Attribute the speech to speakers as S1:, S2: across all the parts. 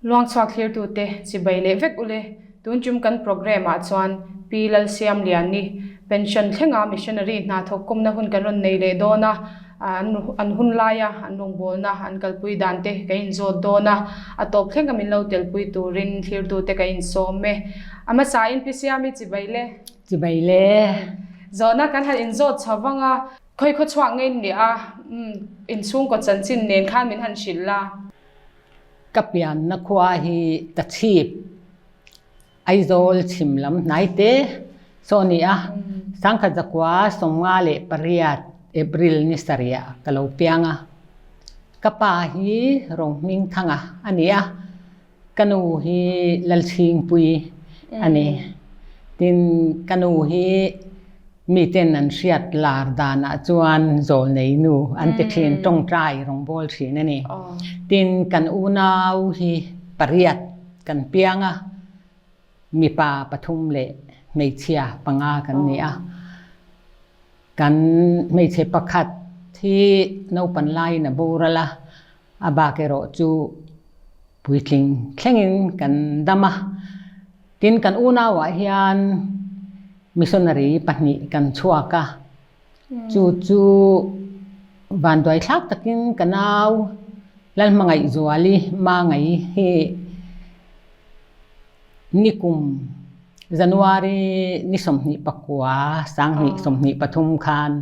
S1: Luangchhuak thlirtute chibai leh vek ule, tun tum kan programme ah chuan Pi Lalsiamliani pension thlenga missionary hna thawk kawmna hun kan rawn nei leh dawn a, an hun laia an rawngbawlna an kalpui dan te kan inzawt dawn a, a tawp thlenga min lo telpui turin thlirtute kan insawm e. A hmasain Pi Siami chibai le.
S2: Chibai le.
S1: Zawhna kan han inzawt chho vang a, khawi khaw chhuak ngei ni a, inchhungkaw chanchin nen khan min han hrilh la.
S2: Ka pianna khua hi ka chhip Aizawl chhim lam hnai te saw a ni a, Sangkhat zakua 58 April ni sarih ah ka lo piang a. Ka pa hi Ronghmingthanga a ni a, ka nu hi Lalchhingpui a ni. Tin, ka nu hi Miten an hriat lar danah chuan zawlnei nu an ti thin, tawngtai rawngbâwl thin a ni. Tin, kan unau hi pariat kan piang a, mipa pathum leh hmeichhia panga kan ni a. Kan hmeichhe pakhat hi naupan laiin a boral a, a bak erawh chu puitling thlengin kan dam a. Tin, kan unauah hian missionary pahnih kan chhuak a, chu chu vanduaithlak takin ka nau Lalhmangaihzuali Mangai hi Nikum January ni 29, 2023 khan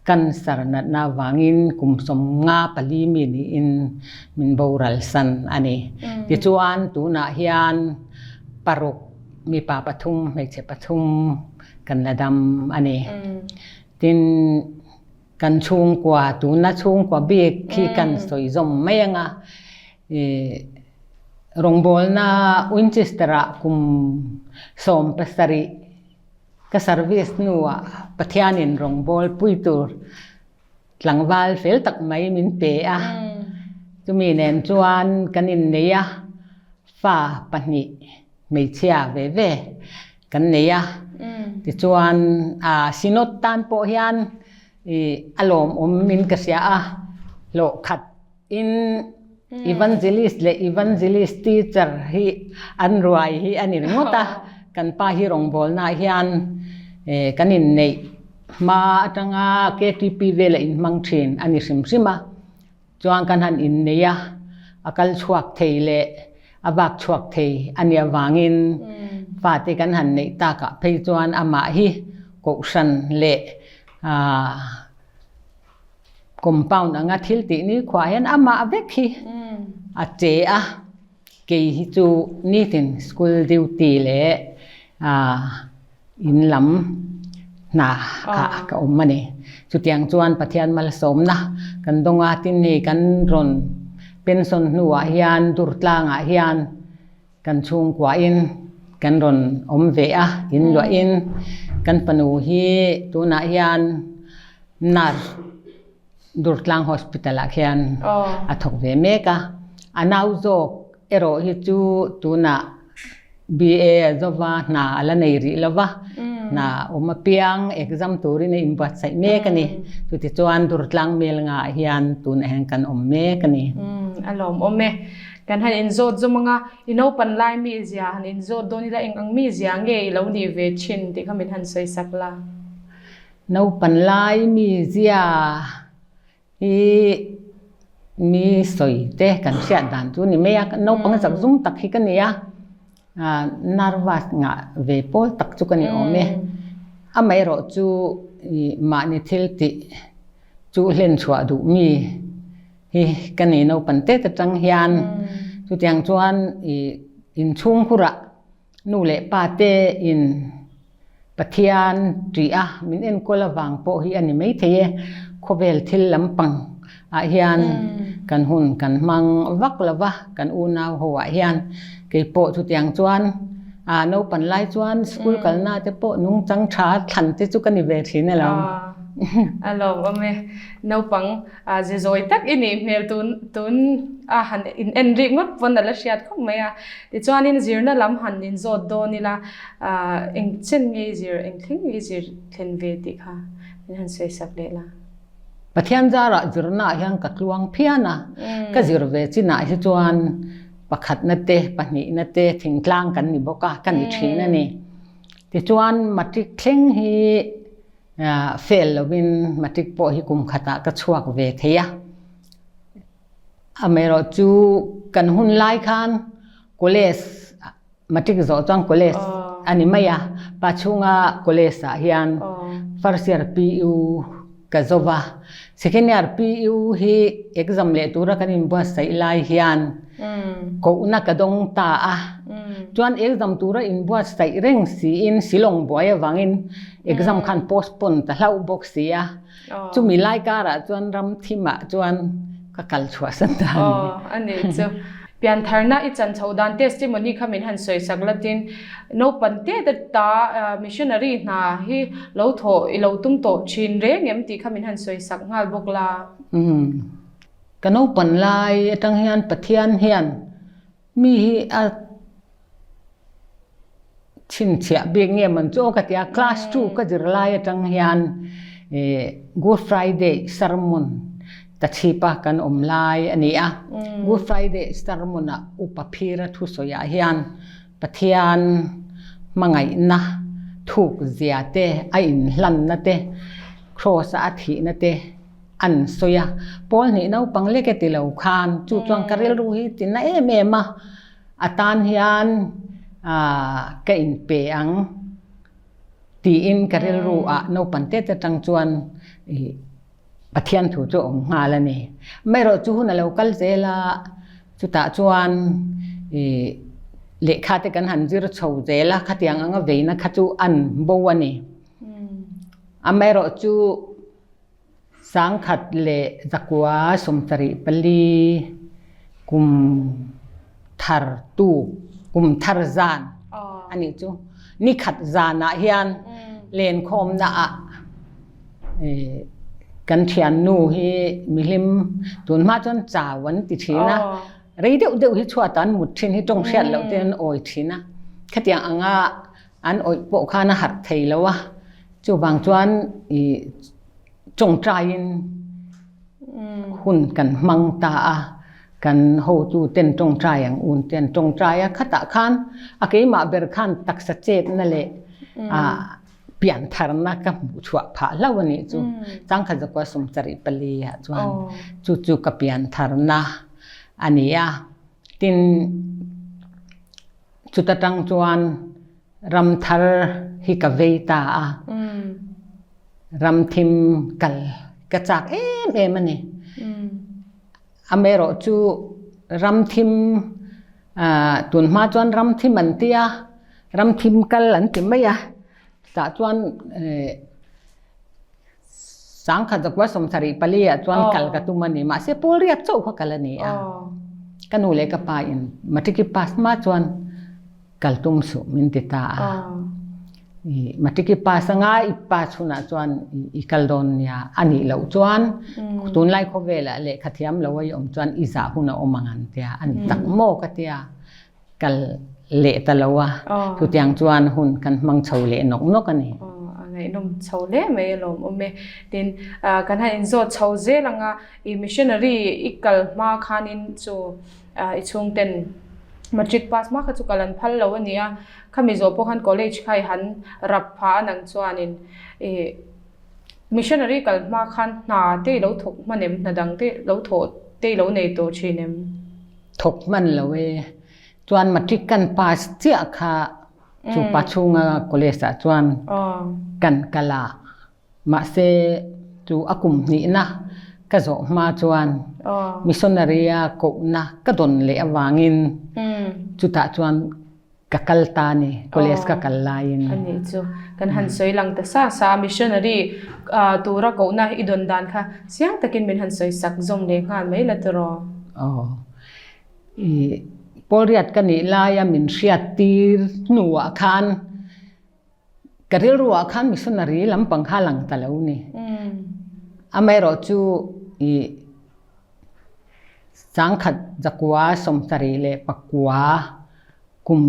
S2: cancer natna avangin kum 54 mi niin min boral san a ni. Tichuan tunah hian paruk mipa pathum hmeichhe pathum kan la dam a ni. Tin kan chhungkua tuna chhungkua bik khi kan sawi zawm mai anga Rawngbawlna Winchester-ah kum 17 ka service hnuah Pathianin rawngbâwl pui tur tlangval fel tak mai min pe a. Chumi nen chuan kan innei a, fa pahnih hmeichhia ve ve kan nei a. Tichuan Synod tan pawh hian a lawmawm in ka hria a, hlawhkhat In evangelist leh evangelist teacher hi an ruai hi a ni ringawt a, kan pa hi rawngbawlnaah hian kan inneih hma atanga KTP vela inhmang thin a ni hrim hrim a, chuan kan han innei a, a kal chhuak thei leh a vak chhuak thei a nih avangin fate kan han neih takah phei chuan amah hi kohhran leh Compound anga thil tih ni khuah hian amah vek hi a che a, kei hi chu nitin school duty leh in lam hna ah ka awm a ni. Chutiang chuan Pathian malsawmna kan dawng a, tin hei kan rawn pension hnuah hian Durtlangah hian Kan chhungkuahin kan rawn awm ve a, in luahin kan fanu hi tunah hian nurse Durtlang Hospital ah khian a thawk ve mek a. A nau zawk erawh hi chu tunah BA a zova hna a la nei rih lo va, hna awm apiang exam turin a inbuatsaih mek a ni. Chutichuan Durtlang Melnga ah hian tunah hian kan awm mek a ni.
S1: A lawmawm e. Kan han inzawt zawm anga, i naupan lai mi zia han inzawt dawn ila eng ang mi zia nge i lo nih ve thin tih kha min han sawi sak la.
S2: Naupan lai mi zia hi mi sawi te kan hriat dan chu ni mai a, naupang zakzum tak hi ka ni a, nervous ngah ve pawl tak chu ka ni awm e. Amaherawh chu mahni thil tih chu hlen chhuah duh mi Hi ka ni naupan tet atang hian chutiang chuan i inchhung hurah nu leh pa te in Pathian ṭih a min enkawl avang pawh hi a ni maithei e, khawvel thil lampang ah hian kan hun kan hmang vak lo va kan unau ho ah hian keipawh chutiang chuan ah naupan lai chuan school kalna te pawh nungchang tha thlan te chu ka ni ve thin alo.
S1: A lawmawm e, naupang A ze zawi tak i nih hmel tun tun a han in en rih ngawt pawn a la hriat khawp mai a. Tichuanin zirna lam han in zawt dawn ila eng chen nge i zir eng thleng nge i zir thlen ve tih kha min han sawi sak leh la.
S2: Pathian zarah zirnaah hian ka tluang phian a, ka zir ve chinah hi chuan. Pakhatna te, pahnihna te thingtlang kan ni bawk a, ka ni thin a ni. Tichuan matric thleng hi fail lovin matric pawh hi kum khatah ka chhuak ve thei a. Amaherawhchu kan hun lai khan college Matric zawh chuan college a ni mai a, pa chhunga college ah hian first year PU ka zo va, second year PU hi exam leh tura kan inbuatsaih lai hian kohna ka dawng ta a, chuan exam tura inbuatsaih reng siin Shillong buai avangin exam khan postpone ta hlauh bawk si a. Chumi lai karah chuan ram thimah chuan ka kal chhuahsan ta a ni.
S1: Aw, a nih chu. Piantharna i chan chhoh dan testimony kha min han sawi sak la tin, naupan te te ta missionary hna hi lo thawh i lo tum tawh thin reng em tih kha min han sawi sak nghal bawk la.
S2: Umm. Ka naupan lai atang hian Pathian hian Mi hi a chhinchhiah bik nge man chu aw ka ti a, class two ka zir lai atang hian Good Friday sermon ta chhipa kan awm lai a ni a. Good Friday sermon ah upa phira thusawi ah hian Pathian hmangaihna thuk zia te, a inhlanna te, cross a a thihna te, an sawi a, pawl hnih naupang lek e ti lo khan chu chuan ka rilru hi ti na em em a, a tan hian ka inpe ang tiin ka rilru ah naupang te te atang chuan ih Pathian thu chu a awm nghal a ni. Amaherawh chu hun a lo kal zel a, chutah chuan ih lehkha te kan han zir chho zel a, khatiang anga veina kha chu an bo a ni. Amaherawh chu Sangkhat leh zakua 74 kum thar tu kum thar zan a nih chu. Nikhat zanah hian lenkhawmna ah kan thiannu hi mihlim tunhma chuan chau an ti thin a, rei deuh deuh hi chhuatah an mut thin hi tawng hriat loh te an awi thin a, khatiang anga an awih pawh khan a harh thei lo a, chuvang chuan ih tawngtaiin hun kan hmang ta a, kan hotu ten tawngtai ang un te an tawngtai a, khatah khan a keimah ber khan taksa chetna leh ah piantharna ka hmuh chhuah phah hlauh a nih chu, changkhat zakua 74 ah chuan chu chu ka piantharna a ni a, tin. Chuta tang chuan ram thar hi ka vei ta a, ram thim kal ka chak em em a ni. Amaherawh chu ram thim tun hma chuan ram thim an ti a, ram thim kal an ti mai a, tah chuan Sangkhat zakua 74 ah chuan kal ka tum a ni. Mahse pawl riat chauh kha kal a ni a. Ka nu leh ka pa in matric i pass hma chuan kal tum suh min ti ta a. Matric i pass anga i pass hunah chuan i kal dawn nia a nih loh chuan tunlai khawvelah lehkha thiam lo a i awm chuan i zah hun a awm ang an tia. A ni tak maw ka tia. kal leh ta lo a, chutiang chuan hun kan hmang chho leh nawk nawk a ni.
S1: A ngaihnawm chho hle mai a lawmawm e. Tin, kan han inzawt chho zel ang a, i missionary i kal hma khanin chu i chhungten matric pass hma kha chu kal an phal lo a ni a, khami zawh pawh khan college kha i han rap phah a nang chuanin i missionary kal hma khan hna te i lo thawk hman em, hna dang te lo thawh te i lo nei tawh thin em?
S2: Thawk hman lo e. Chuan matric kan pass chiah kha chu pa chhunga college ah chuan kan kal a. Mahse chu a kum hnihna ka zawh hma chuan missionary a kohna ka dawn leh avangin chutah chuan ka kal ta a ni, college ka kal laiin.
S1: A nih chu. Kan han sawi lang ta sa sa a, missionary tura kohna i dawn dan kha chiang takin min han sawi sak zawm leh nghal mai la tiraw?
S2: Aw. I Pawlriat ka nih laia min hriat tir hnuah khan Ka rilru ah khan missionary lampang kha lang ta lo ni. Amaherawh chu i sangkhat zakua 79 kum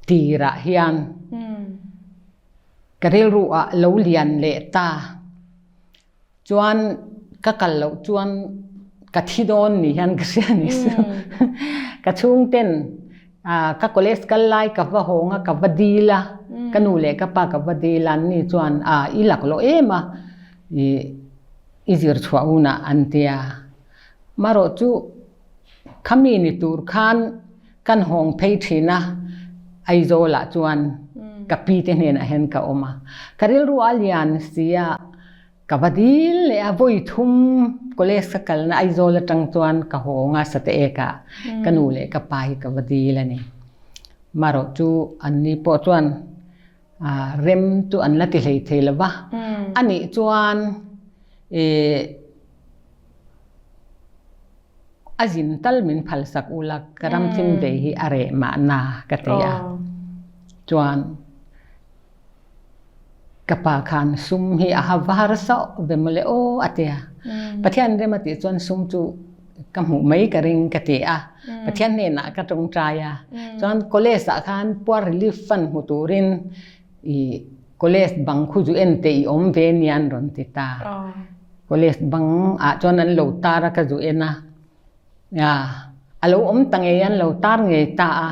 S2: tirah hian ka rilru ah lo lian leh ta. Chuan ka kal loh chuan. ka thi dawn ni hian ka hria ni chu. Ka chhungten ka college kal lai ka va hawng a, ka va dil a, ka nu leh ka pa ka va dil a, an ni chuan i laklawh em a, i zir chhuah hunah an ti a. Marawh chu khami ni tur khan kan hawng phei thin a, Aizawlah chuan ka pi te hnenah hian ka awm a. Ka rilru a lian si a, ka va dil leh a, vawi thum college ka kalna Aizawl atang chuan ka hawng a, Sateek ah ka nu leh ka pa hi ka va dil a ni. Marawh chu anni pawh chuan rem chu an la ti hlei thei lo va, anih chuan ih A zin tal min phalsak ula ka ram thim ve hi a reh mahna ka ti a. Chuan ka pa khan sum hi a ha var sauh ve mawle aw a ti a. Pathian rem a tih chuan sum chu ka hmuh mai ka ring ka ti a. Pathian hnenah ka tawngtai a. Chuan college ah khan Poor Relief Fund hmu turin i college bang khu zu en teh i awm ve nia an rawn ti ta. College bang ah chuan an lo tar a ka zu en a, a lo awm ta ngei a an lo tar ngei ta a,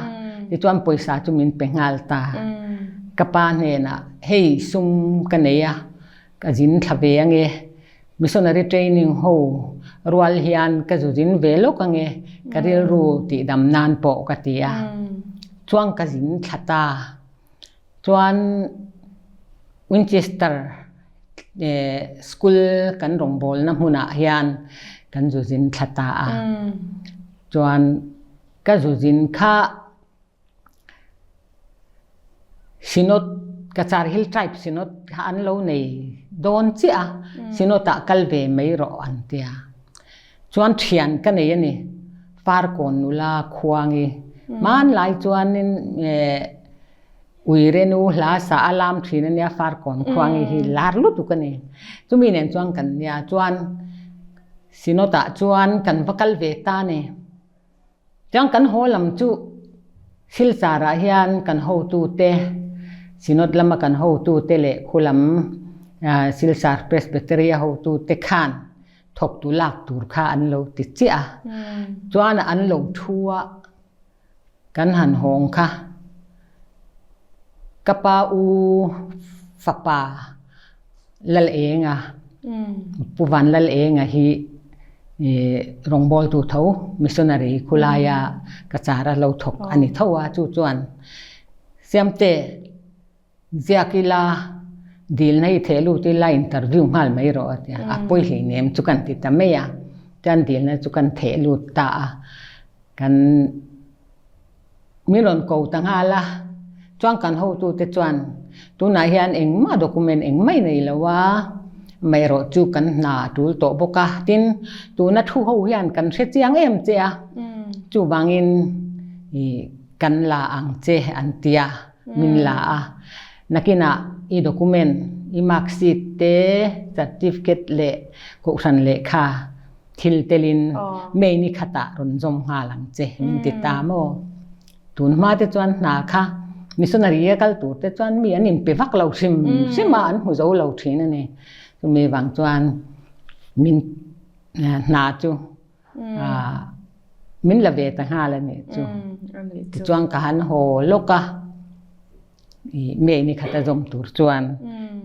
S2: tichuan pawisa chu min pe nghal ta. Ka pa hnenah hei sum ka nei a, ka zin thla ve ange, missionary training ho rual hian ka zu zin ve lawk ange, ka rilru tihdam nan pawh ka ti a, chuan ka zin thla ta. Chuan Winchester school kan rawngbawlna hmunah hian kan zu zin thla ta a. Chuan ka zu zin kha Synod Cachar Hill Tribe Synod kha an lo nei dawn chiah a, Synod ah kal ve mai rawh an tia. Chuan thian ka nei a ni, Farkawn nula Khuangi. Hmanlai chuanin Uirenu hla sa a lam thin a nia, Farkawn Khuangi hi lar lutuk a ni. Chumi nen chuan kan nia, chuan Synod ah chuan kan va kal ve ta a ni. Chuan kan haw lam chu Silchar ah hian kan hotute, Synod lama kan hotute leh khu lam Silchar Presbytery a hotute khan thawktu lak tur kha an lo ti chiah a. Chuan an lo thu a, kan han hawng kha ka pa u fapa Lalenga, Pu Van Lalenga hi rawngbawltu tho missionary khulaia ka char a lo thawk a ni tho a, chu chuan Siamte ziak ila dilna hi theh lut ila interview nghal mai rawh a ti a, a pawi hleinem chu kan ti ta mai a, chuan dilna chu kan theh lut ta a, kan Min rawn ko ta nghal a, chuan kan hotute chuan tunah hian engmah document engmah i nei lo a, amaherawh chu kan hna a tul tawh bawk a, tin tuna thu ho hian kan hre chiang em che a, chuvangin ih kan la ang che an ti a, min la a, nakinah i document, i mark sheet te, certificate leh kohhran lehkha, Thil telin May ni khatah rawn zawm nghal ang che min ti ta maw? Tun hma te chuan hna kha missionary a kal tur te chuan mi an inpe vak lo hrim hrim a, an hmu zo lo thin a ni. Chumi vang chuan min hna chu min la ve ta nghal a nih chu. Tichuan ka han haw lawk a. May ni khat a zawm tur chuan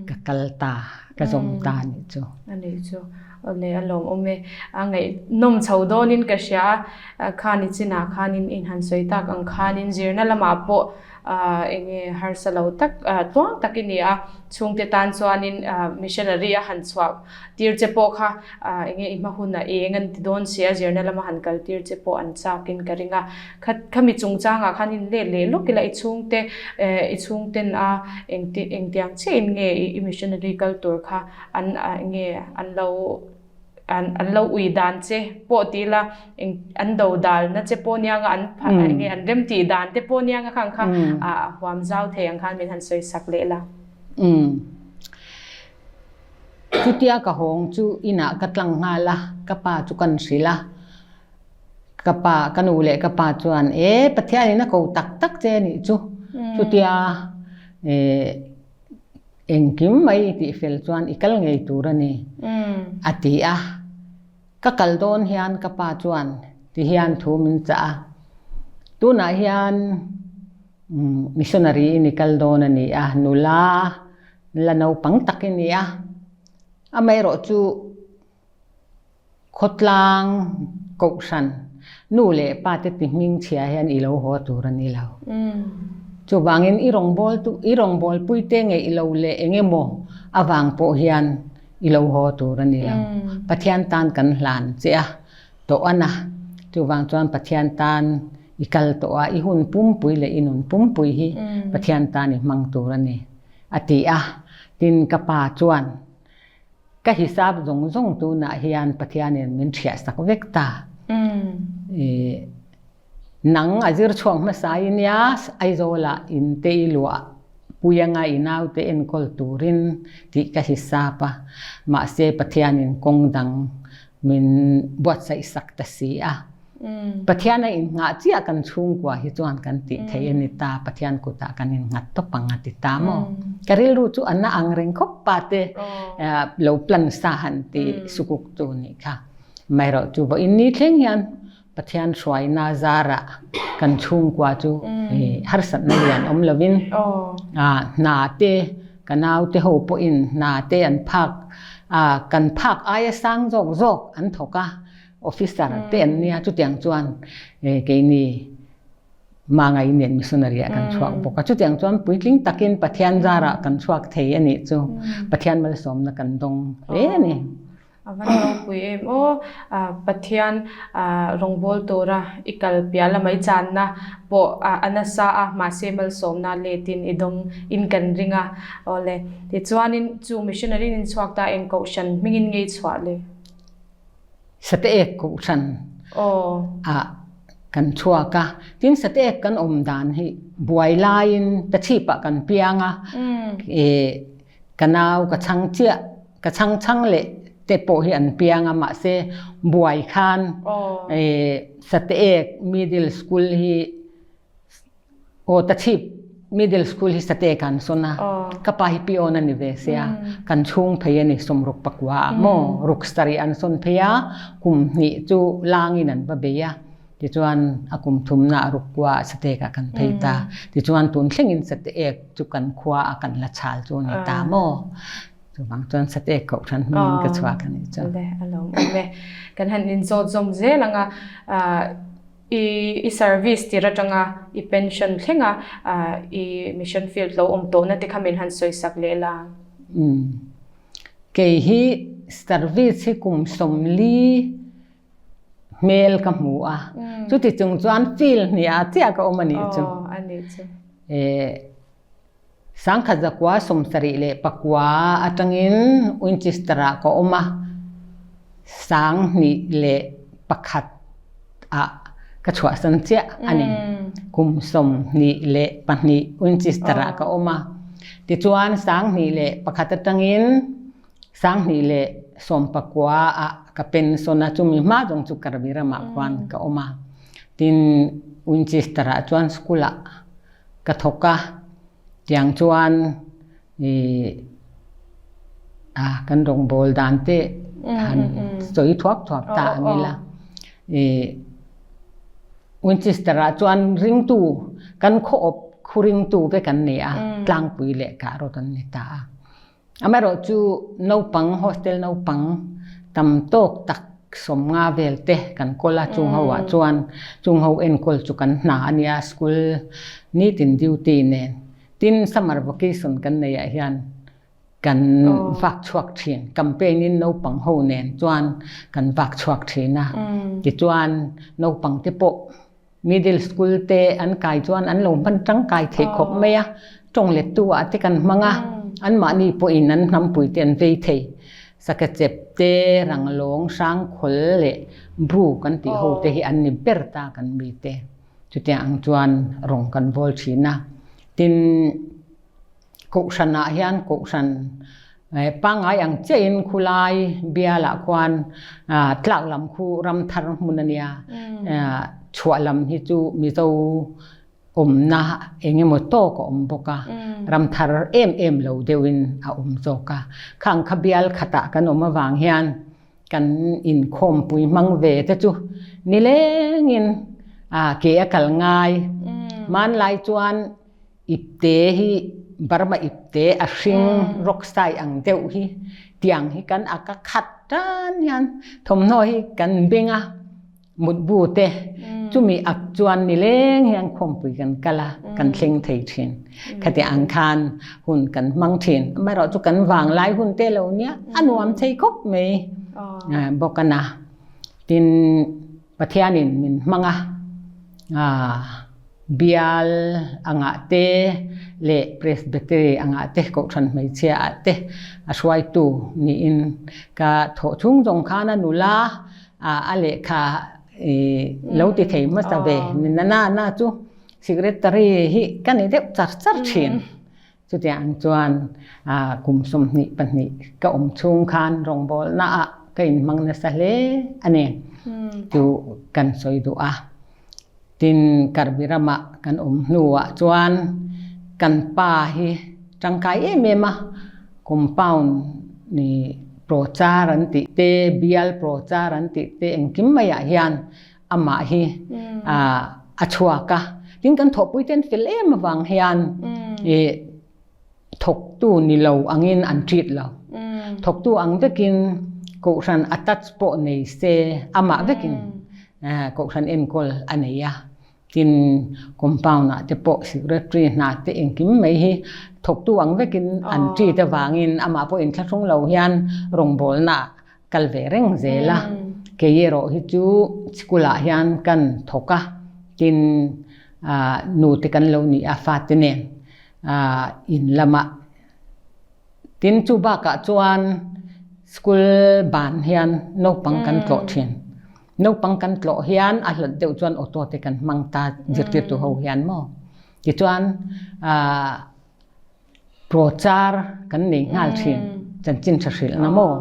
S2: ka kal ta, ka zawm ta a nih chu.
S1: A nih chu. Awle a lawmawm e. A ngaihnawm chho dawnin ka hria a, khani chinah khanin in han sawi tak ang khanin zirna lamah pawh eng nge harsa lo tak tluang tak i ni a, chhungte tan chuanin missionary a han chhuah tir che pawh kha eng nge i hma hunah eng an ti dawn si a, zirna lama han kal tir che pawh an chakin ka ring a. Kha khami chungchangah khan in let leh lawk ila i chhungte i chhungten a engti engtiang chiahin nge i missionary kal tur kha an nge an lo an an lo ui dan che pawh ti ila eng an do dalna che pawh nia nga an nge an rem tih dan te pawh nia nga khang kha a huam zau thei ang khan min han sawi sak leh la.
S2: Chutia ka hawng chu inah ka tlang nghal a, ka pa chu kan hrilh a. Ka pa, ka nu leh ka pa chuan e Pathianin a ko tak tak che a nih chu, chutia e engkim mai i tih fel chuan i kal ngei tur a ni a ti a. Ka kal dawn hian ka pa chuan ti hian thu min chah a, tunah hian missionary in i kal dawn a ni a, nula la naupang tak i ni a, amaherawh chu Khawtlang kohhran nu leh pa te ti hming chhia hian i lo haw tur a ni lo. Chuvangin i rawngbâwl tu i rawngbâwlpui te ngeih lo leh eng emaw avang pawh hian i lo haw tur a ni lo. Pathian tan kan hlan che a tawh a na. Chuvang chuan Pathian tan i kal tawh a, i hun pumpui leh i nun pumpui hi Pathian tan i hmang tur a ni, a ti a. Tin, ka pa chuan Ka hisap zawng zawng tunah hian Pathianin min ṭhiah sak vek ta. I nang a zir chhuak hmasa i nia, Aizawlah in te i luah pui anga i naute enkawl turin tih ka hisap a, mahse Pathianin kawng dang min buatsaih sak ta si a. Pathian a innghah chiah kan chhungkua hi chuan kan tih thei a ni ta, Pathian kutah kan innghat tawp ang a ti ta maw? Ka rilru chu a na ang reng khawp pa te lo plan sa han ti sukuk tu nih kha. Amaherawh chu vawiin ni thleng hian Pathian hruaina zarah kan chhungkua chu harsatna lian awm lovin hna te ka naute ho pawhin hna te an phak kan phak aia sang zawk zawk an thawk a. Officer te an nia chutiang chuan keini Mangai nen missionary ah kan chhuak bawk a chutiang chuan puitling takin Pathian zarah kan chhuak thei a nih chu Pathian malsawmna kan dawng hle a ni.
S1: A van ropui em aw Pathian rawngbâwl tura i kal piah lamah i channa pawh a nasa a mahse malsawmna letin i dawng in kan ring a awle tichuanin chu missionary in chhuak ta eng kohhran hmingin ngei chhuah le.
S2: Sateek kohhran ah kan chhuak a, tin Sateek kan awm dan hi buai laiin ka chhip ah kan piang a, ka nau ka chhang chiah ka chhang chhang leh te pawh hi an piang a mahse buai khan Sateek middle school hi Aw Tachhip Middle School hi Sate kan sawn a, ka pa hi peon a ni ve sia, kan chhung phei a ni sawmruk pakua ah maw ruk sarih an sawn phei a, kum hnih chu langin an va bei a, tichuan a kum thumna ah ruk kua ah Sate ah kan phei ta, tichuan tun thlengin Sate ek chu kan khua ah kan la chhal chu a ni ta maw, chuvang chuan Sate kohhran hmingin ka chhuak a nih chu.
S1: Awle a lo awm e, kan han inzawt zawm zel ang a. I i service tir atanga i pension thlenga i mission field lo awm tawhna te kha min han sawisak leh la.
S2: Umm. Kei hi service hi kum 40 hmel ka hmu a, chuti chung chuan field hniah chiah ka awm a nih chu.
S1: Aw, a nih chu.
S2: Eh. Sangkhat zakua 74 atangin Winchester-ah ka awm a, 2001 ah ka chhuahsan chiah a ni. Kum 22 Winchester-ah ka awm a. Tichuan 2001 atangin 2019 ah ka pension a, chumi hma zawng chu Karbi ramah khuan ka awm a. Tin, Winchester-ah chuan school-ah Ka thawk a, tiang chuan i a kan rawngbâwl dan te han sawi thuak thuak ta ang ila. I Winchester ah chuan ringtu kan khaw awp khu ringtu vek an ni a, tlangpui leh kah rawt an ni ta a. Amaherawh chu naupang, hostel naupang tam tawk tak 50 vel te kan kawl a, chung ho ah chuan chung ho enkawl chu kan hna a nia, school nitin duty nen. Tin, summer vacation kan neih ah hian kan vak chhuak thin, campaign in naupang ho nen chuan kan vak chhuak thin a, tichuan naupang te pawh Middle school te an kai chuan an lo hman tangkai theih khawp mai a, tawng lettu ah te kan hmang a, anmahni pawhin an hnampui te an vei thei. Sakechep te, Ranglawng, Hrangkhawl leh Bru kan tih ho te hi an ni ber ta kan mi te. Chutiang ang chuan rawng kan bawl thin a. Tin. Kohhranah hian kohhran pangngai ang chiahin khulai bialah khuan tlak lam khu ram thar hmun a nia. Chhuah lam hi chu Mizo awmna eng emaw tawk a awm bawk a, ram thar em em lo deuhin a awm zawk a. Khang kha bial khatah kan awm avang hian. Kan inkhawmpui hmang ve te chu nilengin ke a kal ngai. Hmanlai chuan ipte hi Burma ipte a hring rockside ang deuh hi tiang hi kan ak a khat tan hian thawmhnaw hi kan beng a. Mutbu te chumi ak chuan nileng hian khawmpui kan kal a, kan thleng thei thin. Khati ang khan hun kan hmang thin. Amaherawhchu kan vanglai hun te lo nia a nuam thei khawp mai bawk a na. Tin, Pathianin min hmang a, Bial angah te leh Presbytery angah te Kohhran hmeichhia ah te a hruaitu niin ka thawh chhung zawng khan a nula a lehkha lo ti thei hmasa ve na na na chu secretary hi ka ni deuh char char thin. Chutiang chuan kum 22 ka awm chhung khan rawngbawlna ah ka inhmang nasa hle a ni chu kan sawi duh a. Tin, Karbi ramah kan awm hnuah chuan kan pa hi tangkai em em a, compound ni prochar an tih te, bial prochar an tih te engkim maiah hian amah hi a chhuak a. Tin, kan thawhpui te an fel em avang hian ih thawktu ni lo angin an treat lo. Thawktu ang vekin kohhran attach pawh nei se amah vekin kohhran enkawl a nei a. Tin, compound ah te pawh secretary hna te engkim mai hi thawktu ang vekin an treat avangin amah pawh inthlahrung lo hian rawngbawlna kal ve reng zel a. Kei erawh hi chu school ah hian kan thawk a, tin nu te kan lo ni a fate nen in lamah. Tin chu bakah chuan school ban hian naupang kan tlawh thin. Naupang kan tlawh hian a hlat deuh chuan auto te kan hmang ta zirtirtu ho hian maw. Tichuan prochar kan nei nghal thin chanchin tha hrilhna maw.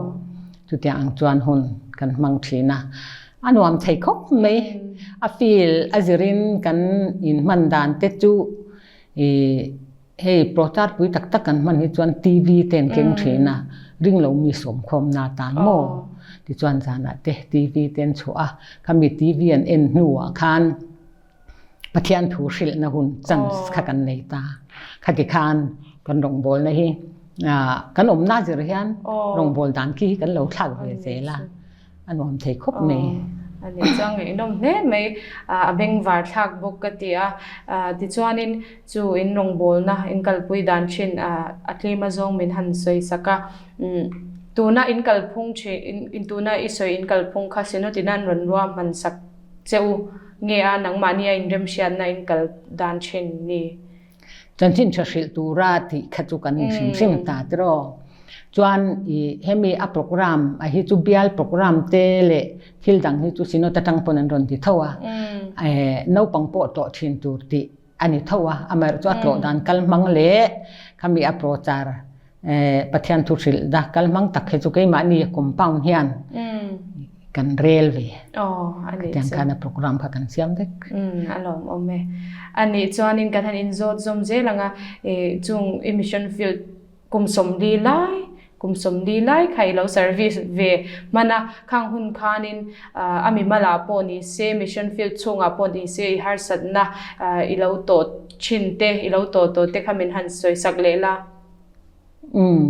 S2: Chutiang ang chuan hun kan hmang thin a. A nuam thei khawp mai. A feel a zirin kan inhman dan te chu Ih, hei prochar pui tak tak kan hman hi chuan TV te an keng thin a, ring lo mi sawmkhawmna atan maw? Tichuan zanah te TV te an chhuah a, khami TV an en hnuah khan Pathian thu hrilhna hun chance kha kan nei ta. Khati khan kan rawngbawlna hi kan awmna zir hian rawngbâwl dan khi hi kan lo thlak ve zel a. A nuam thei khawp mai.
S1: A nih chuan ngaihnawm hle mai. A bengvar thlak bawk ka ti a. Tichuanin chu in rawngbawlna in kalpui dan thin a tlem azawng min han sawi sak a. Tuna in kalphung thin, tuna i sawi in kalphung kha Synod-in an rawn ruahman sak che u nge a nangmahni a inremhriatna in kal dan thin ni?
S2: Chanchin tha hrilh tura tih kha chu kan in hrim hrim ta tiraw. Chuan i hemi a program a hi chu bial program te leh thil dang hi chu Synod atang pawn an rawn ti tho a. Naupang pawh tlawh thin tur tih a ni tho a. Amaherawhchu a tlawh dan kal hmang leh khami a prochar Pathian thu hrilh da kal hmang tak hi chu keimahni compound hian kan rel ve. Khatiang khan a program kha kan siam vek.
S1: A lawmawm e. A nih chuanin kan han inzawt zawm zel ang a, chung i mission field kum 40 lai, kum 40 lai kha i lo service ve hman a, khang hun khanin a mimal ah pawh ni se, mission field chhungah pawh ni se i harsatna i lo tawh thin te, i lo tawh tawh te kha min han sawisak leh la.
S2: Umm.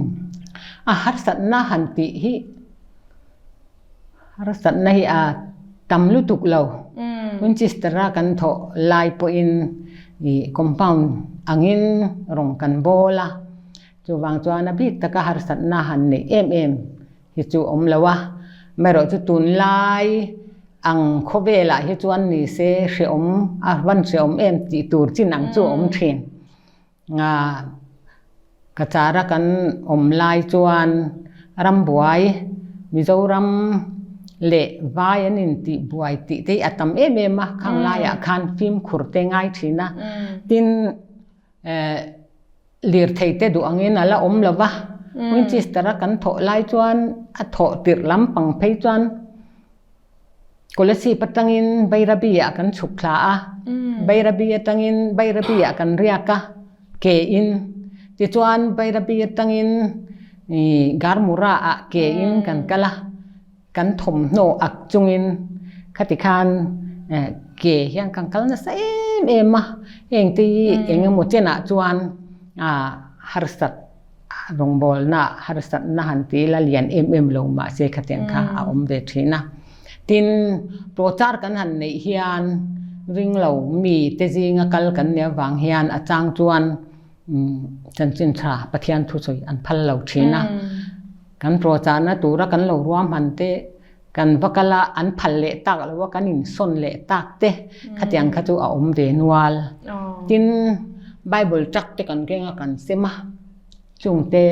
S2: A harsatna han tih hi harsatna hi a tam lutuk lo. Winchester a kan thawh lai pawhin ih compound angin rawng kan bawl a, chuvang chuan a bik taka harsatna han neih em em hi chu awm lo a. Amaherawhchu tunlai ang khawvelah hi chuan ni se hrehawm a van hrehawm em tih tur chin ang chu a awm thin. Nga ka chara kan awm lai chuan rambuai Mizoram leh vai an intih buai tih te hi a tam em em a, khang laiah khan fimkhur te ngai thin a, tin lirthei te duh angin a la awm lo va, Winchester a kan thawh lai chuan a thawh tirh lampang phei chuan Kolasib atangin Bairabi ah kan chhuk thla a, Bairabi atangin Bairabi ah kan riak a, ke in. Tichuan Bairabi atangin Garmura ah ke in kan kal a. Kan thawmhnaw ak chungin khati khan ke hian kan kal nasa em em a, hengte hi eng emaw chenah chuan harsat rawngbawlna harsatna han ti ila lian em em lo mahse khatiang kha a awm ve thin a. Tin, prochar kan han neih hian ringlo mi te zinga kal kan nih avang hian a chang chuan chanchin tha Pathian thusawi an phal lo thin a. Kan prochahna tura kan lo ruahman te kan va kal a, an phal leh tak lo a, kan insawn leh tak te khatiang kha chu a awm ve nual. Tin, Bible tak te kan keng a, kan sem a, chungte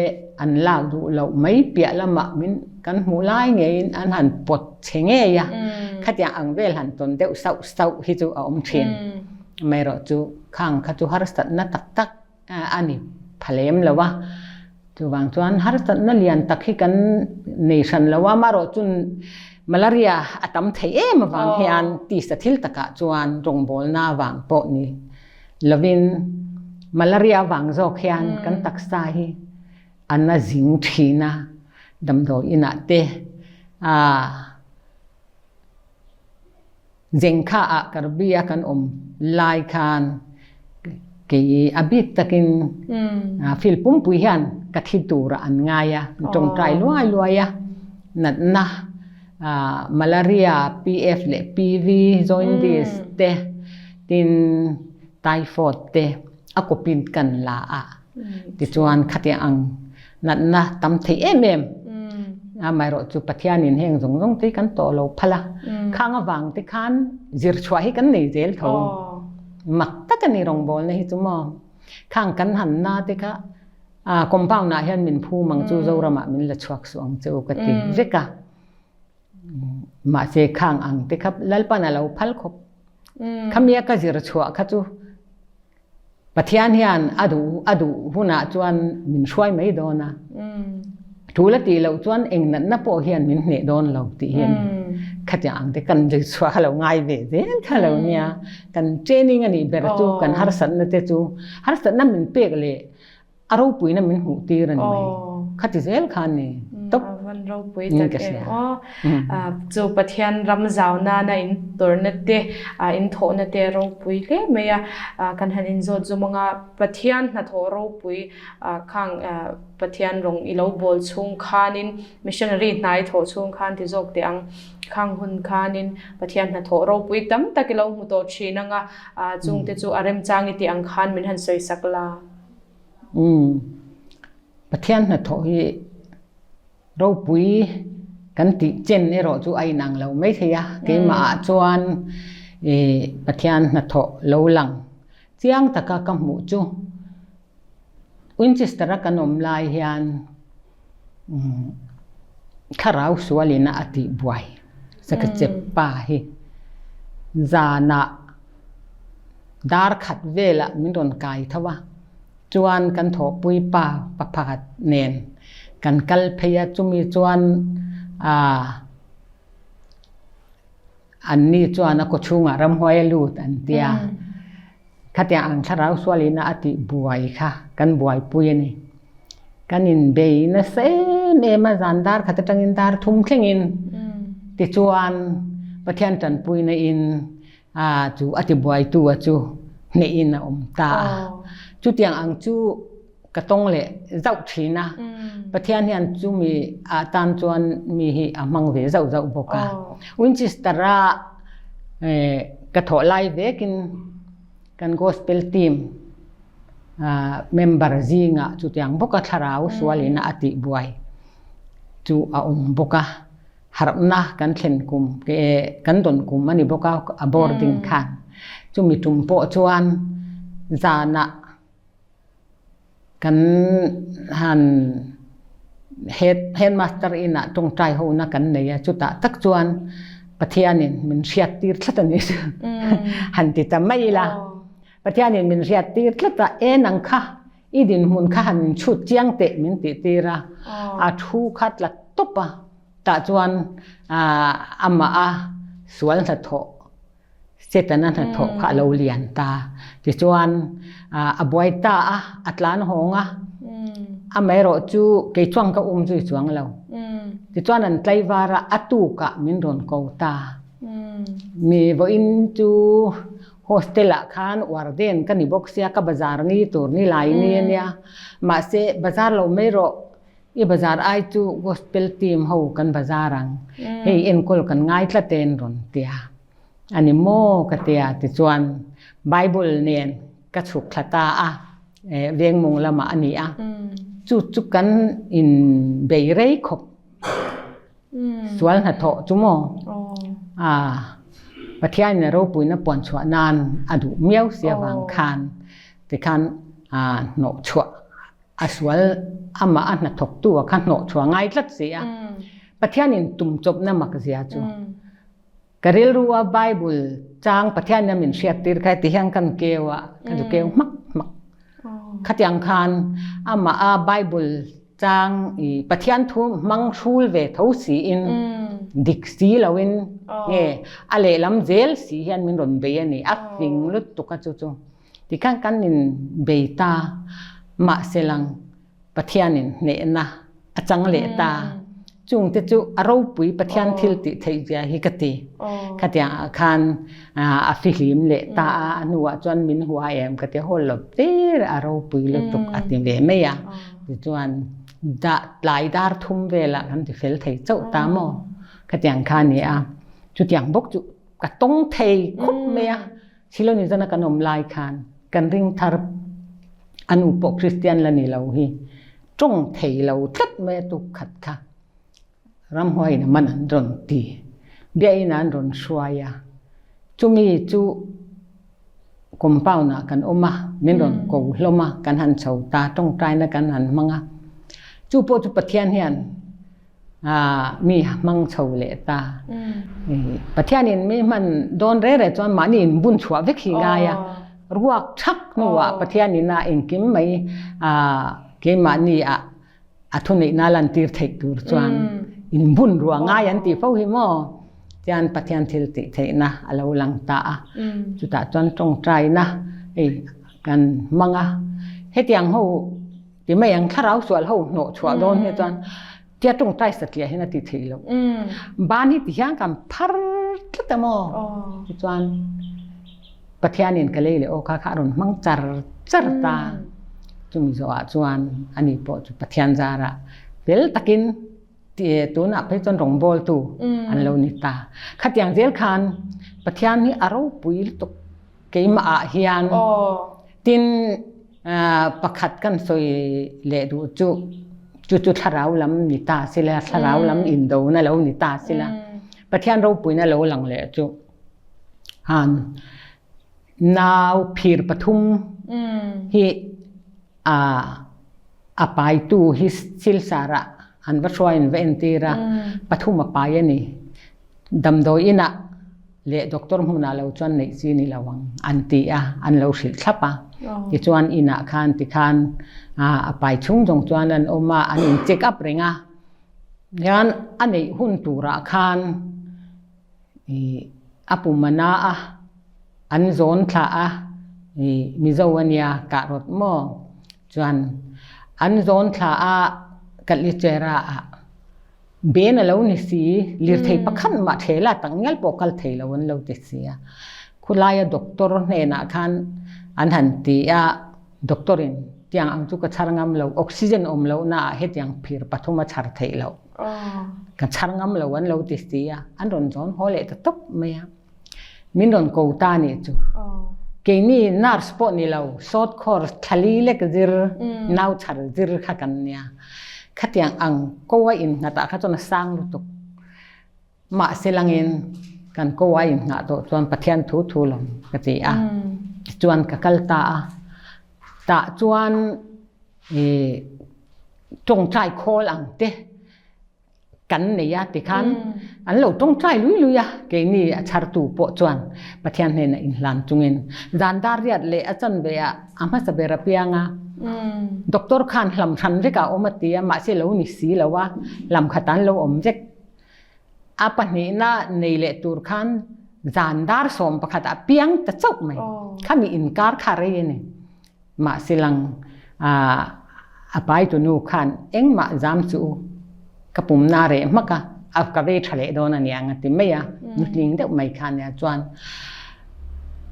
S2: an lak duh loh mai piah lamah min kan hmuh lai ngeiin an han pawt che ngei a, khatiang ang vel han tawn deuh sauh sauh hi chu a awm thin. Amaherawhchu khang kha chu harsatna tak tak a ni pha lem lo a, chuvang chuan harsatna lian tak hi kan nei hran lo a, amaherawh chu malaria a tam thei em avang hian tisa thil takah chuan rawngbawlna avang pawh ni lovin malaria avang zawk hian kan taksa hi a na zing thin a, damdawi inah te ah Zengkha ah Karbi a kan awm lai khan kei a bik takin field pumpui hian ka thi turah an ngai a, tawngtai luai luai a, natna malaria, PF leh PV, jaundice te, tin typhoid te a kawpin kan la a. Tichuan khatiang ang natna tam thei em em amaherawh chu Pathianin heng zawng zawng te hi kan tawh lo phal a, khang avang te khan zir chhuah hi kan nei zel tho. Mak tak a ni rawngbawlna hi chu maw. Khang kan han na te kha compound ah hian min phum ang chu Zoramah min la chhuak suh ang che u ka ti vek a. Mahse khang ang te kha Lalpan a lo phal khawp. Khamia ka zir chhuah kha chu Pathian hian a duh a duh hunah chuan min hruai mai dawn a. Tul a tih loh chuan eng natna pawh hian min hneh dawn lo tih hi a ni. Khatiang ang te kan zir chhuah kha lo ngai ve zel kha lo nia. Kan training a nih ber chu kan harsatna te chu harsatna min pek leh A ropuina min hmuh tir a ni mai. Khati zel kha a ni tawp
S1: A van ropui tak em aw. Chu Pathian ram zau nana in tawrhna te, in thawhna te a ropui hle mai a. Kan han inzawt zum anga Pathian hnathawh ropui khang Pathian rawng i lo bawl chhung khanin missionary hna i thawh chhung khan ti zawk teh ang. Khang hun khanin Pathian hnathawh ropui tam tak i lo hmu tawh thin anga chungte chu a remchang i tih ang khan min han sawisak la.
S2: Umm. Pathian hnathawh hi ropui kan tih chen erawh chu a inang lo mai thei a, keimahah chuan ih Pathian hnathawh lo lang chiang taka ka hmuh chu Winchester a kan awm lai hian umm thlarau sualin a tih buai Sakachep pa hi zanah Dar khat velah min rawn kai tho a, chuan kan thawhpui pa pakhat nen kan kal phei a, chumi chuan aah anni chuan a kawchhungah ramhuai a lut an tia, khatiang ang thlarau sualina a tih buai kha kan buaipui a ni. Kan inbei nasa em em a, zan dar khat atangin dar thum thlengin tichuan Pathian tanpuina in a chu a tibuaitu a chu hnehin a awm ta a. Chutiang ang chu ka tawng leh zauh thin a. Pathian hian chumi ah tan chuan mi hi a hmang ve zauh zauh bawk a. Winchester a ka thawh lai vekin kan gospel team member zingah chutiang bawka thlarau sualin a tihbuai chu a awm bawk a. Harhna kan thlen kum kan dawn kum a ni bawk a, a boarding khan. Chumi tum pawh chuan zanah kan han head headmaster inah tawngtai hona kan nei a, chutah tak chuan Pathianin min hriattir tlat a ni han ti ta mai ila. Pathianin min hriattir tlat a, e nang kha I dinhmun kha han inchhut chiang teh min tih tir a, a thu kha tla tawp a, tah chuan amah a sual hnathawh, Setana hnathawh kha a lo lian ta. Tichuan a buai ta a, a tlan hawng a, amaherawh chu kei chuan ka um zui chuang lo. Tichuan an tlaivar a, a tukah min rawn ko ta. Mi vawiin chu hostel ah khan warden ka ni bawk sia, ka bazar ni tur ni lai ni a nia. Mahse bazar lo mai rawh, i bazar ai chu gospel team ho kan bazar ang, hei enkawl kan ngai tlat e an rawn ti a. A ni maw ka ti a, tichuan Bible nen ka chhuk thla ta a. Vengmung lamah a ni a, chu chu kan inbei rei khawp sual hnathawh chu maw Pathianin a ropuina puan chhuah nan a duh miau si avang khan tikhan hnawh chhuah a sual amah a hnathawktu a kha hnawh chhuah ngai tlat si a, Pathianin tum chawpna mak zia chu. Ka rilru a Bible chang Pathian in min hriat tir kha ti hian kan keu a, ka zu keu hmak hmak. Khatiang khan amah a Bible chang i Pathian thu hmang hrul ve tho si in dik si lo in nge a lehlam zel si hian min rawn bei a ni. A fing lutuk a chu chu. Tikhan kan in bei ta mahse lang Pathianin hnehna a chang leh ta. Chungte chu a ropui Pathian thil tih theih zia hi ka ti. Khatiang ah khan a fihlim leh ta a, a hnuah chuan min hua em ka ti haw lo tir a ropui lutuk a ti ve mai a. Tichuan tlai dar thum velah kan ti fel thei chauh ta maw? Khatiang kha a ni a. Chutiang bawk chu ka tawng thei khawp mai a. Siloni zana kan awm lai khan kan ring thar a nu pawh Kristian la ni lo hi tawng thei lo tlat mai a tuk khat kha ramhuaiin a man an rawn ti biain an rawn hruai a chumi chu compound ah kan awm a min rawn ko hlawm a kan han chho ta tawngtaina kan han hmang a chu pawh chu Pathian hian mi hmang chho leh ta. Pathianin mi hman dawn re re chuan mahni in bun chhuah vek hi ngai a. Ruak thak hnuah Pathianin a engkim mai keimahni ah a thuneihna lantir theih tur chuan in bun ruah ngai an tih fo hi maw? Tian Pathian thil tih theihna a lo lang ta a. Chutah chuan tawngtaina hei kan hmang a. Hetiang ho Ti mai ang thlarau sual ho hnawh chhuah dawn hi chuan tia tawngtai satliah hian a ti theih loh. Ban hi ti hian kan phar tlat a maw? Tichuan Pathianin ka lei leh aw kha kha a rawn hmang char char ta. Chumi zawhah chuan ani pawh chu Pathian zarah fel takin tunah phei chuan rawngbawltu an lo ni ta. Khatiang zel khan Pathian hi a ropui lutuk keimah ah hian tin Pakhat kan sawi leh duh chu chu chu thlarau lam ni ta sila, thlarau lam indona lo ni ta sila, Pathian ropuina lo lang leh chu han nau phir pathum hi a paitu hi silsarah an va hruai an va entir a, pathum a pai a ni. Damdawi inah leh doctor hmunah lo chuan neih chi ni lo ang an ti a, an lo hrilh thlap a. Tichuan inah khan tikhan a pai chhung zawng chuan an awm a, an in check up reng a. Hian a neih hun turah khan a pum a na a, an zawn thlah a, Mizo a nia kah rawt maw? Chuan an zawn thlah a, Katlichera ah Ben a lo ni si, lirthei pakhat mah thela tak ngial pawh kal thei lo an lo ti si a. Khulaia doctor hnenah khan an han ti a, doctor in tiang ang chu ka chhar ngam lo, oxygen awm lohna ah hetiang phir pathum a chhar theih loh. Ka chhar ngam lo an lo ti si a, an rawn zawn haw leh ta tawp mai a. Min rawn ko ta nih chu. Keini nurse pawh ni lo, short course thlali lek zir, nau chhar zir kha kan nia. Khatiang ang ko a innghat ah kha chuan a sang lutuk. Mahse langin kan ko a inngah tawh chuan Pathian thu thu lawm ka ti a. Tichuan ka kal ta a. Tah chuan i tawngtai khawl ang te kan nei a tikhan an lo tawngtai lui lui a keini a chhartu pawh chuan Pathian hnenah inhlan chungin zan dar riat leh a chanve ah a hmasa ber a piang a doctor khan hlam hran vek ah awm a ti a mahse lo ni si lo a hlam khat an lo awm vek a pahnihna nei leh tur khan zan dar 11 ah piang ta chauh mai khami inkar kha rei a ni. Mahse lang a paitunu khan engmah zam chu u. Ka pumna a reh hmak a, a ka vei tha leh dawn a niang a ti mai a, nutling deuh mai kha nia chuan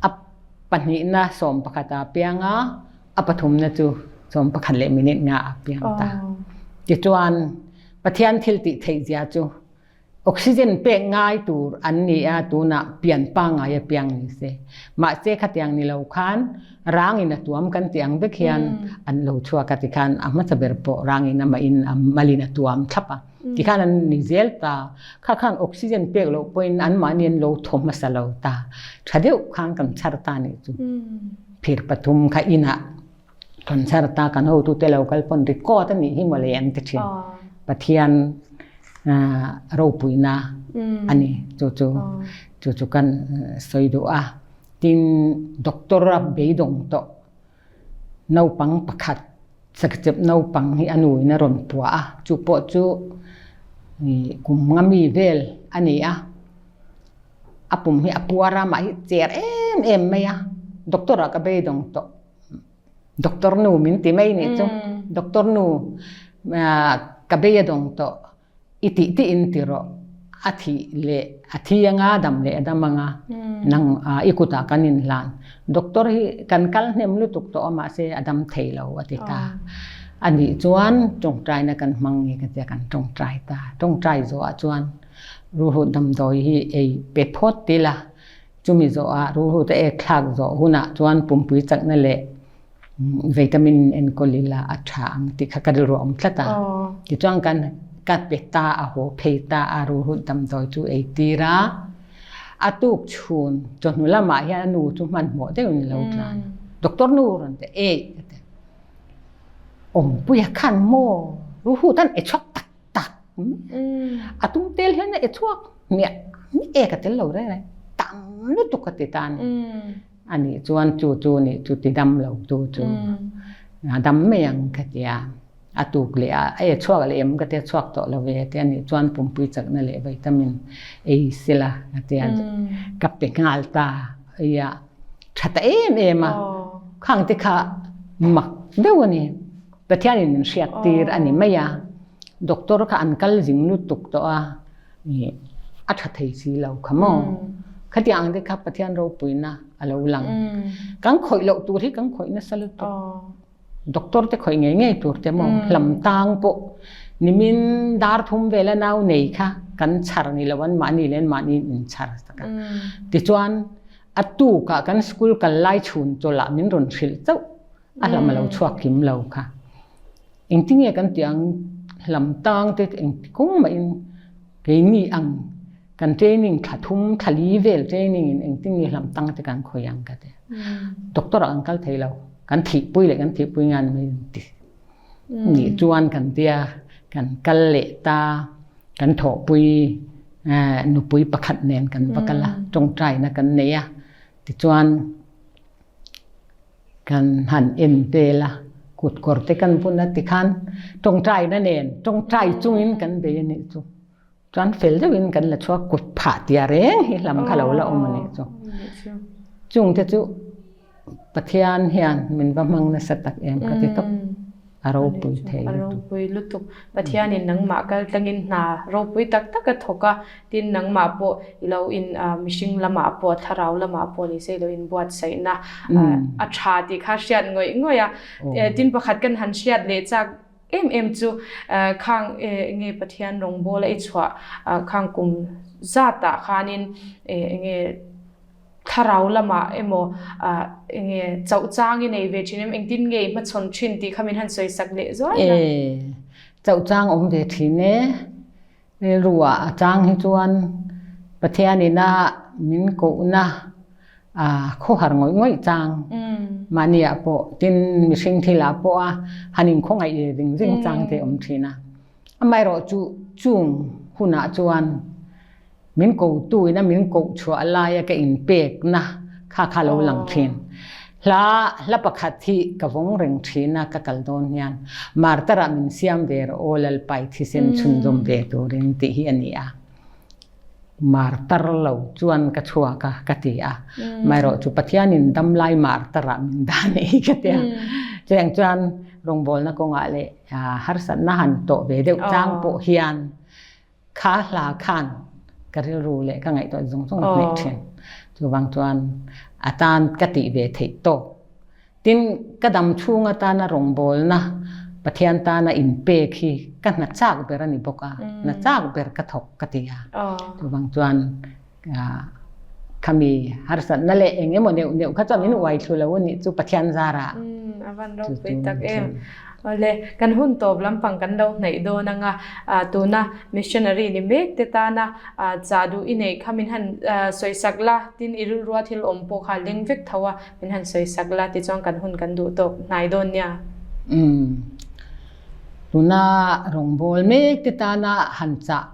S2: a pahnihna 11 ah a piang a, a pathumna chu 11 leh minute nga ah a piang ta. Tichuan Pathian thil tih theih zia chu Oxygen pek ngai tur an ni a, tunah pian pangngai a piang ni se. Mahse khatiang ni lo khan rangin a tuam kan tih ang vek hian an lo chhuak a tikhan a hmasa ber pawh rangin amahin a malin a tuam thlap a. Tikhan an ni zel ta. Kha khan oxygen pek loh pawhin anmahni an lo thaw hmasa lo ta. Tha deuh khan kan chhar ta nih chu. Phir pathum kha inah Kan char ta kan hotute lo kal pawn record a nih hi mawle an ti thin. Pathian ropuina a ni chu chu chu chu kan sawi duh a. Tin doctor a beidawng tawh naupang pakhat sakchep naupang hi a nu in a rawn puah a chu pawh chu kum nga mi vel a ni a. A pum hi a puar a mah hi cher em em mai a doctor ah ka beidawng tawh. Doctor nu min ti mai nih chu. Doctor nu ka bei a dawng tawh i tih tih in ti rawh. A thih leh a thi anga dam leh a dam anga nang i kutah kan in hlan. Doctor hi kan kal hnem lutuk tawh a mahse a dam thei lo a ti ta. Anih chuan tawngtaina kan hmang nge ka tia kan tawngtai ta. Tawngtai zawhah chuan ruhut damdawi hi ei pe phawt tila. Chumi zawhah ruhute ek thlak zawh hunah chuan pumpui chakna leh vitamin enkawl ila a tha ang tih kha ka rilru a awm tlat a. Tichuan kan ka pe ta a haw phei ta a ruhut damdawi chu ei tir a. A tuk chhun chawhnu lamah hian a nu chu hmanhmawh deuhin a lo tlan a. Doctor nu rawn ti eih a ti. Awmpuia khan maw ruhut an e chhuak tak tak a tum tel hian a e chhuak miah miah e ka tel lo reng reng tam lutuk a ti ta a ni ani chuan chu chu ni chu ti dam lo tu chu a dam mai ang ka ti a a tuk leh a a e chhuak leh em ka tia chhuak tawh lo ve tia ni chuan pumpui chakna leh vitamin ei sela ka tia ka pe nghal ta ia tha ta em em a khang te kha mak deuh a ni. Pathianin min hriat tir a ni mai a, doctor kha an kal zing lutuk tawh a, a tha thei si lo kha maw? Khatiang ang te kha Pathian ropuina a lo lang. Kan khawih loh tur hi kan khawih nasa lutuk. Doctor te khawih ngei ngei tur te maw? Hlam tang pawh nimin dar thum vela nau nei kha kan chhar ni lo an mahni leh an mahni in chhar tak a. Tichuan a tukah kan school kal lai chhun chawlh ah min rawn hrilh chauh. A hlam a lo chhuak kim lo kha. Engtinge kan tih ang hlam tang te engti kawng mahin keini ang kan training thla thum thla li vel training in engtinge hlam tang te kan khawi ang ka ti. Doctor ah kan kal thei lo. Kan thihpui leh kan thihpui ngan mai an ti. Nih chuan kan tia kan kal leh ta kan thawhpui nupui pakhat nen kan va kal a tawngtaina kan nei a tichuan Kan han en vel a, kut kawr te kan bun a tikhan tawngtaina nen tawngtai chungin kan bei a nih chu. Chuan fel deuhin kan la chhuak kut phah tia reng hi hlam kha lo la awm a nih chu. Chungte chu Pathian hian min va hmang nasa tak em ka ti tawp. A ropui thei
S1: lutuk. A ropui lutuk. Pathianin nangmah kal tlangin hna ropui tak tak a thawk a, tin nangmah pawh i lo in mihring lamah pawh thlarau lamah pawh ni se i lo inbuatsaihna a tha tih kha hriat ngawih ngawih a. Tin pakhat kan han hriat leh chak em em chu khang enge Pathian rawngbawl a i chhuah khang kum zatah khanin enge Thlarau lamah emaw enge chauh chang i nei ve thin em? Engtin nge i hmachhawn thin tih kha min han sawi sak leh zuai la.
S2: E, chauh chang awm ve thin e. Rilru ah a chang hi chuan Pathian ina min kohna a khawhar ngawih ngawih chang mahni ah pawh tin mihring thil ah pawh a han inkhawngaih ve ving ving chang te awm thin a. Amaherawhchu chung hunah chuan Min kotu ina min koh chhuah laia ka inpekna kha kha lo lang thin. Hla hla pakhat hi ka vawng reng thin a ka kal dawn hian Martar-ah min siam ve rawh aw Lalpai thisen chhunzawm ve turin tih hi a ni a. Martar lo chuan ka chhuak a ka ti a. Amaherawhchu Pathianin damlai Martar-ah min dah a nih hi ka ti a. Chutiang chuan rawngbawlna kawngah leh harsatna han tawh ve deuh chang pawh hian kha hla khan ka rilru leh ka ngaihtuah zawng zawng a hneh thin. Chuvang chuan a tan ka tih ve theih tawk. Tin, ka dam chhung atana rawngbawlna Pathian tana inpek hi ka hna chak ber a ni bawk a, hna chak ber ka thawk ka ti a. Chuvang chuan Khami harsatna leh eng emaw neuh neuh kha chuan min uai thlu lo a nih chu Pathian zarah.
S1: A van ropui tak em. Awle, kan hun tawp lampang kan lo hnaih dawn anga tuna missionary ni mek te tana chah duh i neih kha min han sawisak la, tin i rilrua thil awm pawh kha leng vek tho a, min han sawisak la tichuan kan hun kan duh tawk hnai dawn nia.
S2: Tuna rawngbawl mek te tana han chah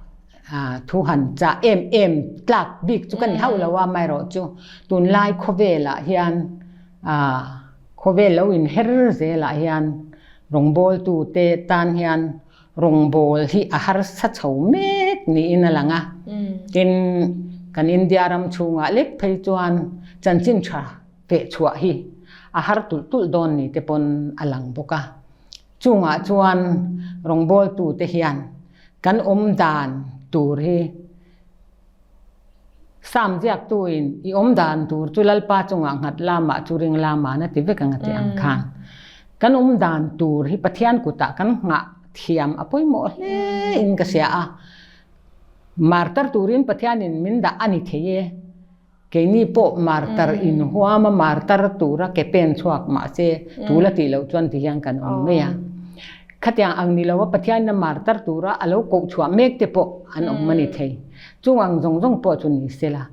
S2: Thu han chah em em tlak bik chu ka ni hauh lo a, amaherawh chu tunlai khawvelah hian khawvel lo inher zelah hian rawngbawltute tan hian rawngbâwl hi a harsa chho mek niin a lang a. Tin, kan India ram chhungah lek phei chuan chanchin tha fehchhuah hi a har tulh tulh dawn ni te pawn a lang bawk a. Chungah chuan rawngbawltute hian kan awm dan tur hi Sam ziaktuin i awm dan tur chu Lalpa chungah nghat lamah chu ring lamah na ti vek ang a ti ang khan kan awm dan tur hi Pathian kutah kan nghah thiam a pawimawh hle in ka hria a. Martar turin Pathianin min dah a ni thei e. Keini pawh martar inhuam a martar tura ke pen chhuak mahse tul a tih loh chuan ti hian kan awm mai a. Khatiang ang ni lo a Pathianin a martar tura a lo koh chhuah mek te pawh an awm a ni thei. Chung ang zawng zawng pawh chu ni sela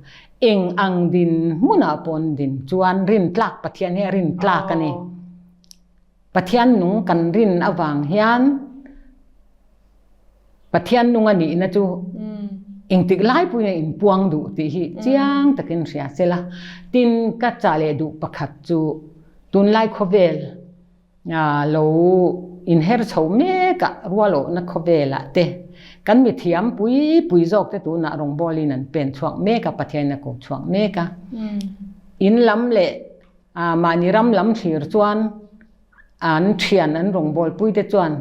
S2: eng ang din hmunah pawh an din chuan rintlak Pathian hi a rintlak a ni. Pathian nung kan rin avang hian Pathian nung a nihna chu engtik lai pawhin a inpuang duh tih hi chiang takin hria sela. Tin, ka chah leh duh pakhat chu tunlai khawvel lo inher chho mekah rualawhna khawvelah te kan mithiam pui pui zawk te tunah rawngbawlin an pen chhuak mek a, Pathianin a ko chhuak mek a. In lam leh Mahni ram lam thlir chuan an thian an rawngbawlpui te chuan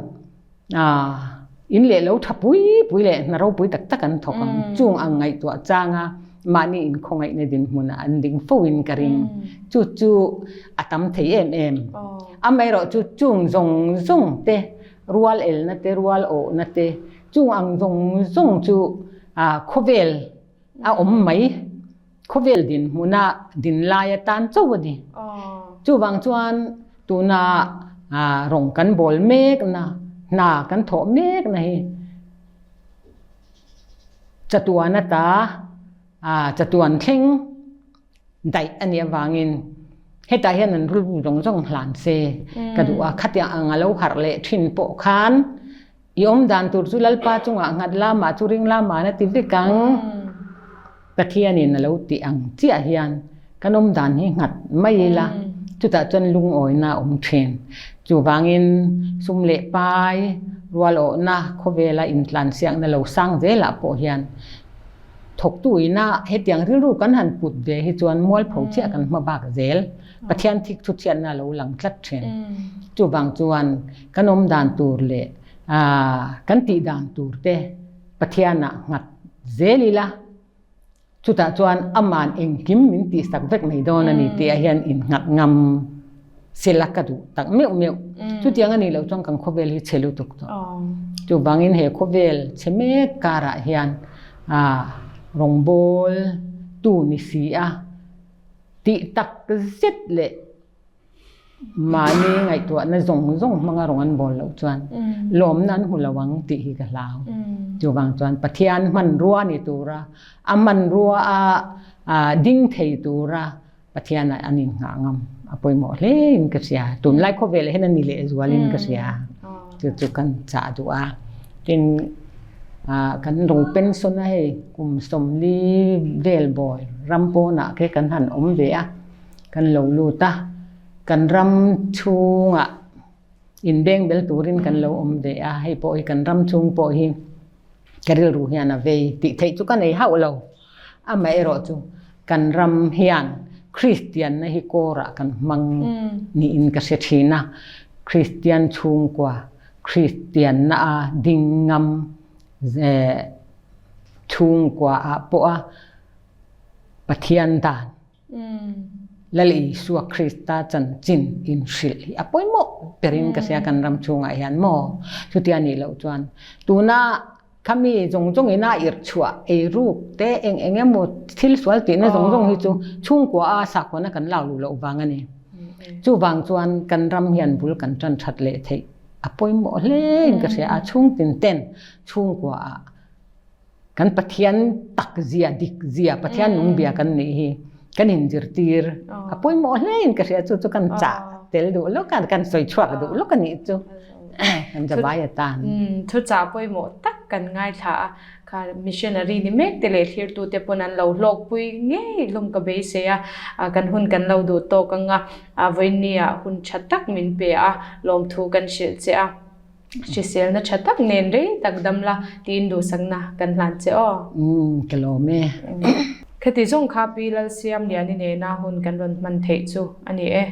S2: in leh lo tha pui pui leh hna ropui tak tak an thawk ang. Chung ang ngaihtuah changa mahni inkhawngaihna dinhmunah an ding fo in ka ring. Chu chu a tam thei em em. Amaherawh chu chung zawng zawng te rual elna te rual awhna te chung ang zawng zawng chu khawvel a awm mai. Khawvel dinhmuna din lai atan chauh a ni. Chuvang chuan tuna rawng kan bawl mekna, hna kan thawh mekna hi chatuan ata chatuan thleng daih a nih avangin hetah hian an rilru zawng zawng hlan se ka duh a. Khatiang ang a lo harh leh thin pawh khan I awm dan tur chu Lalpa chungah nghat la, mah chu ring la, mah na ti vek ang. Pathianin a lo tih ang chiah hian kan awm dan hi nghat mai ila, chutah chuan lungawina a awm thin. Chuvangin sum leh pai, rual awhna, khawvela intlansiakna lo sang zelah pawh hian thawktu ina hetiang rilru kan han put ve hi chuan mualpho chiah kan hma bak zel. Pathian thik thu chhiatna a lo lang tlat thin. Chuvang chuan kan awm dan tur leh kan tih dan tur te Pathianah nghat zel ila, chutah chuan aman engkim min tihsak vek mai dawn a ni tih ah hian innghat ngam sela ka duh tak meuh meuh. Chutiang a nih loh chuan kan khawvel hi chhe lutuk tawh. Chuvangin he khawvel chhe mek karah hian rawngbâwl tu ni si a, Tih tak zet leh mahni ngaihtuahna zawng zawng hmanga rawn an bawl loh chuan lawmna an hmu lo ang tih hi ka hlau. Chuvang chuan Pathian hmanrua ni tura, a hmanrua a ding thei tura Pathian ah an innghah ngam a pawimawh hle in ka hria. Tunlai khawvelah hian a ni lehzualin ka hria. Chu chu kan chah duh a. Tin, kan ro pension a hei kum 40 vel bawi ram pawnah khi kan han awm ve a, kan lo lut a, kan ram chhungah inbeng bel turin kan lo awm ve a, hei pawh hi kan ram chhung pawh hi ka rilru hian a vei tih theih chu ka nei hauh lo. Amaherawh chu kan ram hian Kristianna hi kawrah kan hmang niin ka hre thin a. Kristian chhungkua, Kristianna a ding ngam chhungkua ah pawh a Pathian dan Lal Isua Krista chanchin inhrilh hi a pawimawh berin ka hria kan ram chhungah hian maw? Chutia nih loh chuan tuna khami zawng zawng ina irh chhuah eiruk te eng eng emaw thil sual tihna zawng zawng hi chu chhungkua a sakhuana kan lak luh loh vang a ni. Chuvang chuan kan ram hian bul kan tan that leh theih a pawimawh hle in ka hria a, chhungtin ten chhungkua ah Kan Pathian tak zia, dik zia, Pathian nung bia kan nih hi kan inzirtir a pawimawh hle in ka hria chu chu kan chah tel duh lawk a, kan sawi chhuak duh lawk a nih chu kan zavai atan.
S1: Thu chah pawimawh tak kan ngaithla a, kha missionary ni mek te leh thlirtute pawn an lo hlawkpui ngei hlawm ka beisei a, kan hun kan lo duh tawk ang a, vawiinniah hun tha tak min pe a, lawmthu kan hrilh che a. Hriselna tha tak nen rei tak dam la tiin duhsakna kan hlan che aw.
S2: Umm ka lawm e.
S1: Khati zawng kha Pi Lalsiamliani nena hun kan rawn hman theih chu a ni e.